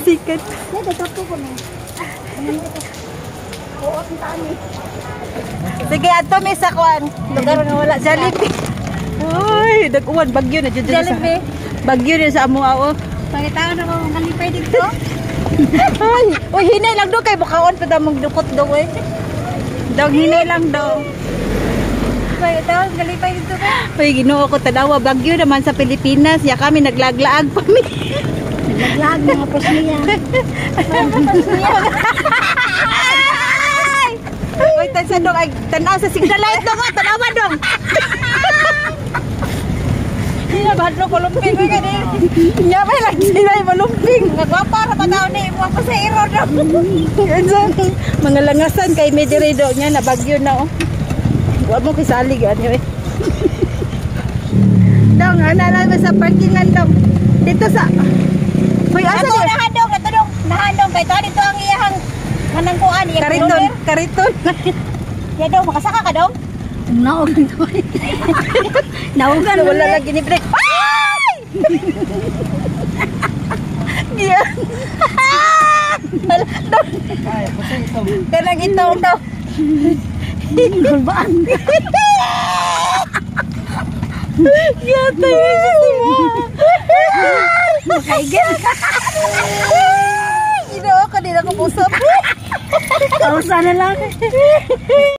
Sikat. Sige, ato mi sa kuan. Lugar nga wala. Jollibee. Uy, nag-uwan bagyo na jud diri sa. Jollibee. Bagyo din sa amo oh. Pangitaan ako ang kalipay dito. Ay, uy, hinay lang do kay bukaon pa daw mong dukot do eh. Dog hinay lang do. Pangitaan ang kalipay dito ba? Uy, Ginoo ko, tanawa bagyo naman sa Pilipinas. Ya kami naglaglaag pa mi. Naglag mga pasniya. Ay! Uy, tansa dong ay tanaw sa signal light dong, ah, tanawa dong. Hindi na bahadlo ko lumping ko gani. Nya may lang sila malumping. Nagwapa ra pa tao ni mga pasahero dong. Unsa mga langasan kay may diri do nya na bagyo na oh. Wa mo kisalig ani eh. Dong, ana lang sa parkingan dong. Dito sa Hoy, asa Ato ni? nahandong, ato dong, nahandong kay to dito ang iyahang kanang kuan iyang Kariton, number. kariton. Ya dong, makasaka ka dong. Naog dito. Naogan. Wala lagi ni break. Ay! Yeah. Kanang ito. Ito. Gulbaan. Yata yun mo. Makaigil. Ginoo ko, di na ko pusap. Kausa na lang.